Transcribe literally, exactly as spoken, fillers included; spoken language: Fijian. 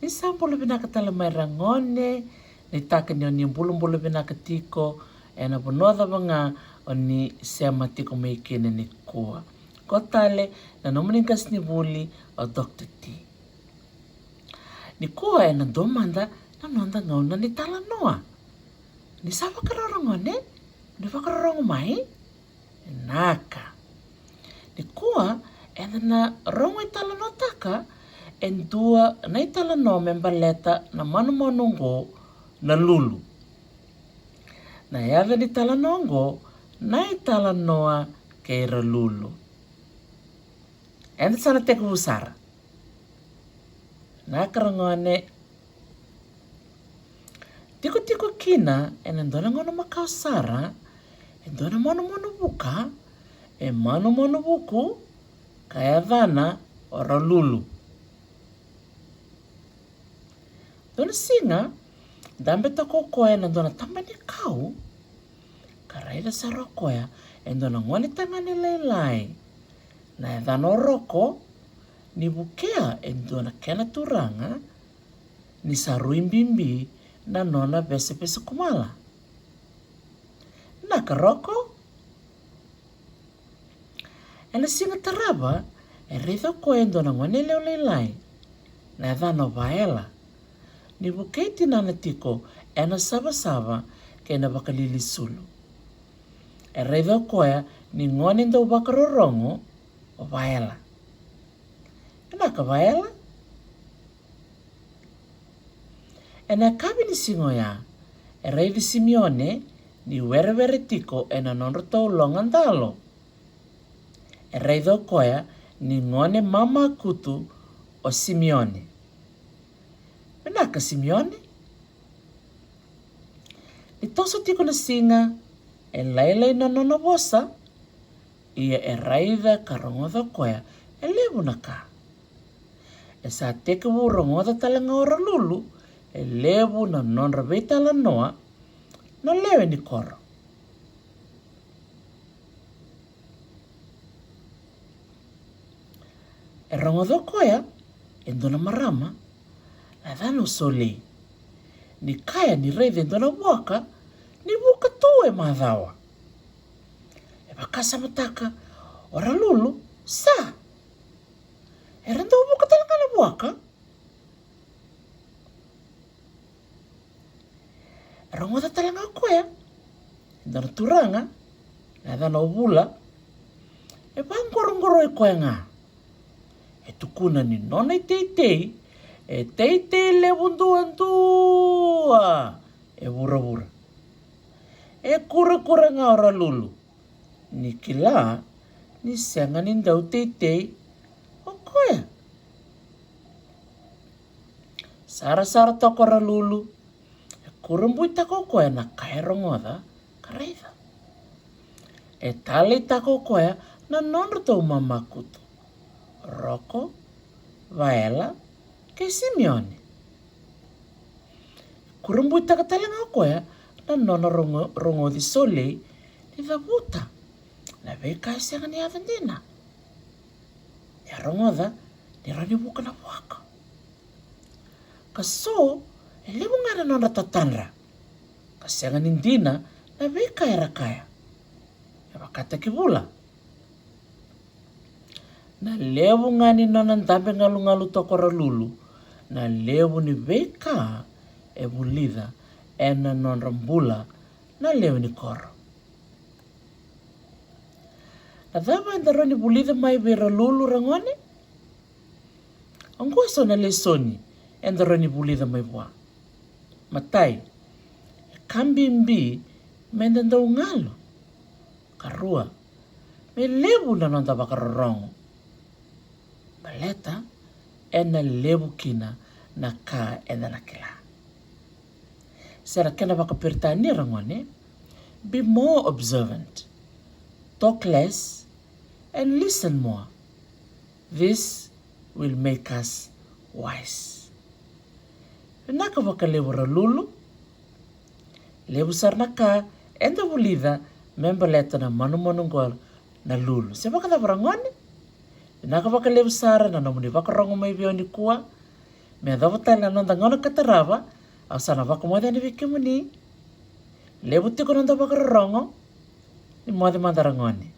Ni sa bula vinaka tale mai, ragone. Ni taka ni o ni bulabula vinaka tiko ena vanua cava ga o ni sema tiko mai kina nikua. Ko tale na nomuni qasenivuli o Doctor T. Nikua ena dua mada na noda gauna ni talanoa. Ni sa vakarau, ragone? Ni vakarorogo mai? Naka. Nikua eda na rogo italanoataka e dua na italanoa me baleta na manumanu oqo na lulu. Na yaca ni talanoa oqo, na italanoa kei Ralulu. Eda sa na tekivu sara. Naka, ragone. Tikotiko kina ena dua na gauna makawa sara e dua na manumanu vuka, e manumanu vuku, ka yacana o Ralulu. Dua na siga, dabe toka o koya ena dua na taba ni kau, ka raica sara o koya e dua na gone tagane lailai, na yacana o Roko, ni vukea e dua na kena turaga, ni sa rui bibi na nona vesevese kumala. Naka, Roko. Ena siga tarava, e raica o koya e dua na gone yalewa lailai, na yacana o Vaela, ni vukei tinana tiko ena savasava kei na vakalilisulu. E raica o koya ni gone dau vakarorogo o Vaela. Naka, Vaela. Ena yakavi ni siga oya, e raici Simione ni werewere tiko ena nodratou loga dalo. E raica o koya ni gone mamakutu o Simione. Vinaka, Simione. Ni toso tiko na siga, e lailai na nona vosa, ia e raica ka rogoca o koya e levu na ka. E sa tekivu rogoca tale ga o Ralulu e levu na nodra veitalanoa na lewe ni koro. E rogoca o koya e dua na marama, na yacana o Solei, ni kaya ni raica e dua na vuaka ni vuka tu e macawa. E vakasamataka o Ralulu, sa, era dau vuka tale ga na vuaka. E rogoca tale ga o koya e dua na turaga, na yacana o Vula, e vaqoroqoroi koya ga. E tukuna ni nona iteitei e teitei levu duadua e vuravura. E kurakura ga o Ralulu ni kila ni sega ni dau teitei o koya. Sarasara toka o Ralulu, e kurabuitaka o koya na ka e rogoca ka raica. E taleitaka o koya na nodratou mamakutu, Roko, Vaela kei Simione. Kurabuitaka tale ga o koya na nona rogo-, rogoci Solei ni cavuta na veika e sega ni yaco dina. E rogoca ni rawa ni vuka na vuaka. Ka so e levu ga na nodra tatadra, ka sega ni dina na veika era kaya. E vakataki Vula. Na levu ga ni nona dabe galugalu toka o Ralulu, na levu ni veika e vulica ena nodra bula na lewe ni koro. Na cava eda rawa ni vulica mai vei Ralulu, ragone? Oqo e so na lesoni eda rawa ni vulica mai vua. Matai, e ka bibi meda dau galu. Karua, me levu na noda vakarorogo. Baleta ena levu kina na ka eda na kila. Se na kena vakaperitania, ragone, be more observant, talk less and listen more. This will make us wise. Vinaka vakalevu Ralulu. Levu sara na ka eda vulica me baleta na manumanu qo na lulu. Se vakacava, ragone? Vinaka vakalevu sara na nomuni vakarogo mai vei au nikua. Me yacova tale na noda gauna ka tarava, au sa na vakamoce yani vei kemuni. Levu tiko na noda vakarorogo. Ni moce mada, ragone.